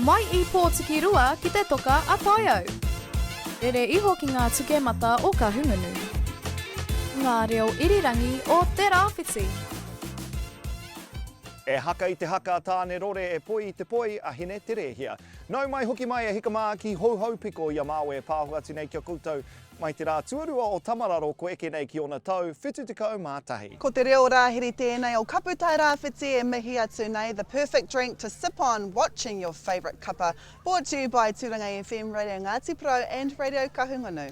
Mai i Pōtikirua ki te toka a Taiau. Rere iho ki ngā tukemata o Kahungunu. Ngā reo irirangi o Te Rāwhiti. E haka i te haka a Tāne Rore, e poi i te poi a Hine Te Rēhia. Nau mai hoki mai e hika mā ki Houhoupiko i a māua e pāho atu nei ki a koutou Mai te rā tuarua o Tamararo ko eke nei ki ōna tau 71. Ko te reo rāhiri tēnei o Kapu Tairāwhiti e mihi atu nei, the perfect drink to sip on watching your favourite kapa. Brought to you by Tūranga FM, Radio Ngāti Porou and Radio Kahungunu.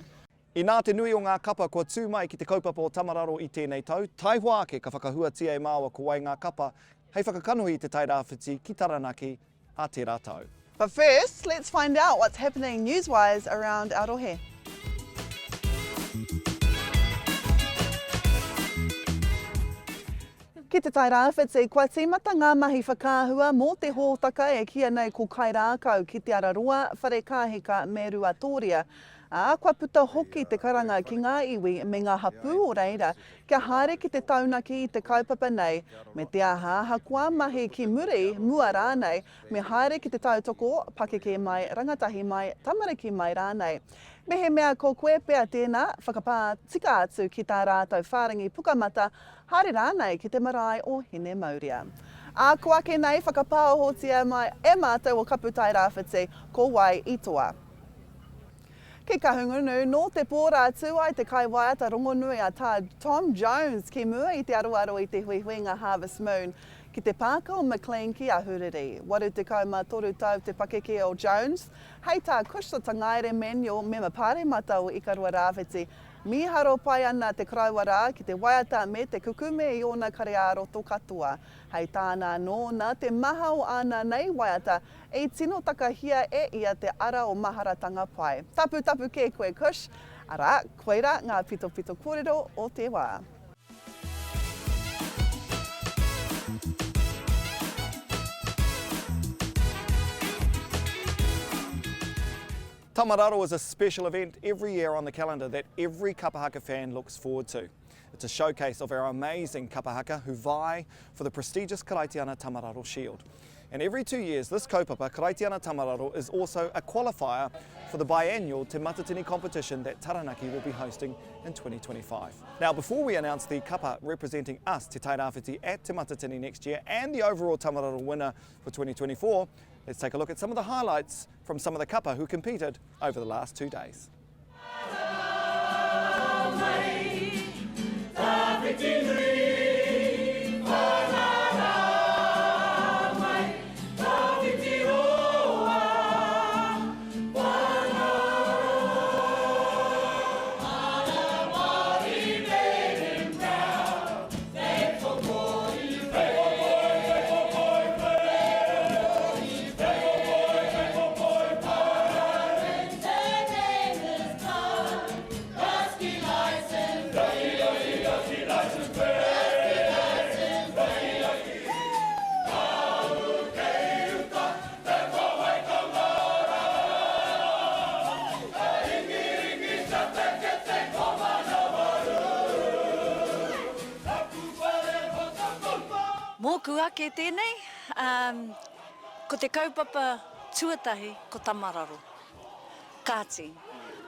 Inā te nui o ngā kapa kua tū mai ki te kaupapa o Tamararo i tēnei tau, taihoa ake ka whakahuatia e māua ko wai ngā kapa hei whakakanohi i Te Tairāwhiti ki Taranaki ā tērā tau. But first, let's find out what's happening news-wise around our rohe. Ki Te Tairāwhiti, kua tīmata ngā mahi whakaahua mō te hōtaka e kīia nei ko Kairākau ki Te Araroa, Wharekāhika me Ruatōria, ā, kua puta hoki te karanga ki ngā iwi me ngā hapū o reira Kia haere ki te taunaki i te kaupapa nei, me te aha, ahakoa mahi ki muri, mua rānei, me haere ki te tautoko, pakeke mai, rangatahi mai, tamariki mai rānei. Mehemea ko koe pea tēnā, whakapā tika atu ki tā rātou whārangi pukamata, haere rānei ki te marae o Hinemauria. Ā, ko ake nei whakapāohotia mai e mātou o Kapu Tairāwhiti, ko wai i toa. Ki Kahungunu, nō te pō rā tū ai te kaiwaiata rongonui a Tā Tom Jones ki mua i te aroaro i te huihuinga Harvest Moon ki te pāka o McLean ki Ahuriri. 83 tau te pakeke o Jones, hei tā Cushla Tangaere Manuel, mema pāremata o Ikaroa Rāwhiti, mīharo pai ana te koroua rā ki te waiata me te kukume i ōna kare ā-roto katoa. Hei tāna anō, nā te maha o āna nei waiata I tino takahia e ia te ara o maharatanga pai. Taputapu kē koe Kush, arā, koirā ngā pitopito kōrero o te wā. Tamararo is a special event every year on the calendar that every kapa haka fan looks forward to. It's a showcase of our amazing kapa haka who vie for the prestigious Karaitiana Tamararo Shield. And every two years, this kaupapa, Karaitiana Tamararo, is also a qualifier for the biannual Te Matatini competition that Taranaki will be hosting in 2025. Now, before we announce the kapa representing us, Te Tairāwhiti, at Te Matatini next year and the overall Tamararo winner for 2024, let's take a look at some of the highlights from some of the kapa who competed over the last two days. Mōku ake tēnei, ko te kaupapa tuatahi ko Tamararo. Kāti,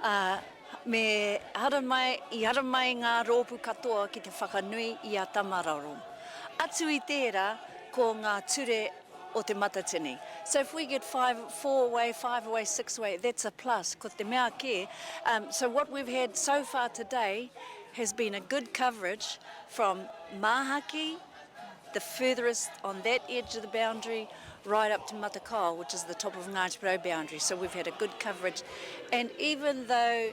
ā, me haramai, i haramai ngā rōpū katoa ki te whakanui i a Tamararo. Atu i tērā, ko ngā ture o Te Matatini. So if we get five, four away, five away, six away, that's a plus, ko te mea kē. Um, so what we've had so far today has been a good coverage from Māhaki, the furthest on that edge of the boundary, right up to Matakao, which is the top of Ngāti Porou boundary. So we've had a good coverage. And even though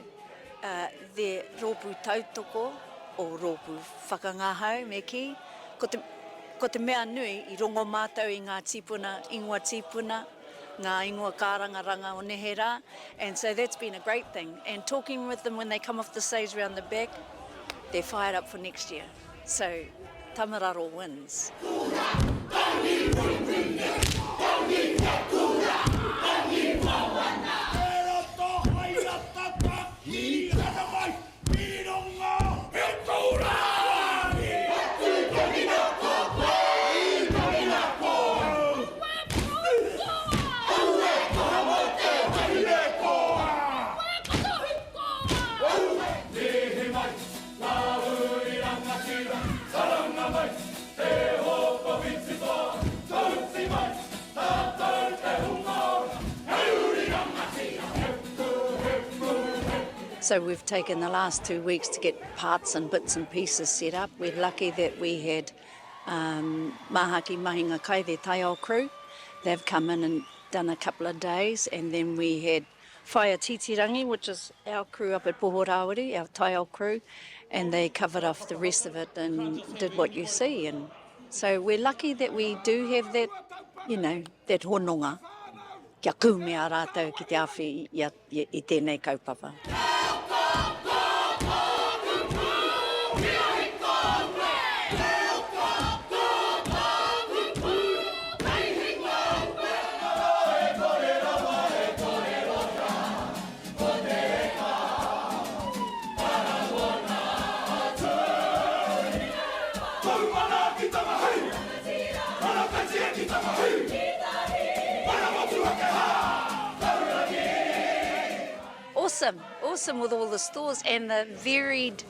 uh, the rōpū tautoko, o rōpū whakangahau, me kī, ko te, ko te mea nui, i rongo mātou i ngā tīpuna, ingoa tīpuna, ngā ingoa kārangaranga o neherā, and so that's been a great thing. And talking with them when they come off the stage round the back, they're fired up for next year. So, Tamararo wins. So we've taken the last two weeks to get parts and bits and pieces set up. We're lucky that we had um, Mahaki Mahinga Kai, their taiao crew. They've come in and done a couple of days and then we had Whaea Titirangi, which is our crew up at Pohorawiri, our taiao crew, and they covered off the rest of it and did what you see. And so we're lucky that we do have that, you know, that hononga kia kūmea rātou ki te awhi i, a, i, i tēnei kaupapa. Awesome, awesome with all the stores and the varied,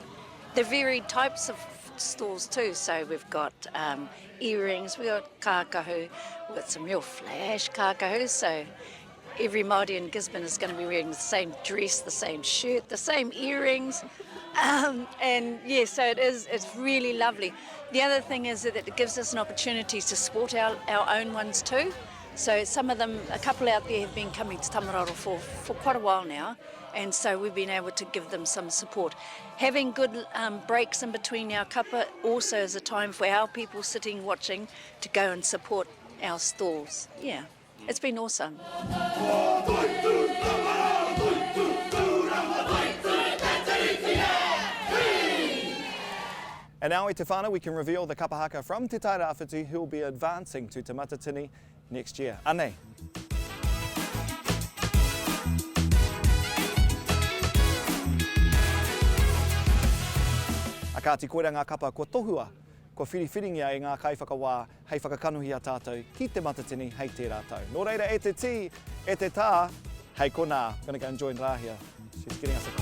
the varied types of stores too. So we've got um, earrings, we've got kākahu, we've got some real flash kākahu. So every Māori in Gisborne is going to be wearing the same dress, the same shirt, the same earrings. Um, and yeah, so it is, it's really lovely. The other thing is that it gives us an opportunity to support our, our own ones too. So some of them, a couple out there have been coming to Tamararo for, for quite a while now, and so we've been able to give them some support. Having good um, breaks in between our kapa also is a time for our people sitting watching to go and support our stalls. Yeah, it's been awesome. And now e te whānau, we can reveal the kapa haka from Te Tairāwhiti who will be advancing to Te Matatini next year. Anei. A kāti koira ngā kapa kua tohua, kua whiriwhiringia e ngā kaiwhakawā hei whakakanohi a tātou ki Te Matatini hei tērā tau. Nō reira e te tī, e te tā, hei konā. Gonna go and join Rahia. She's getting us a coffee.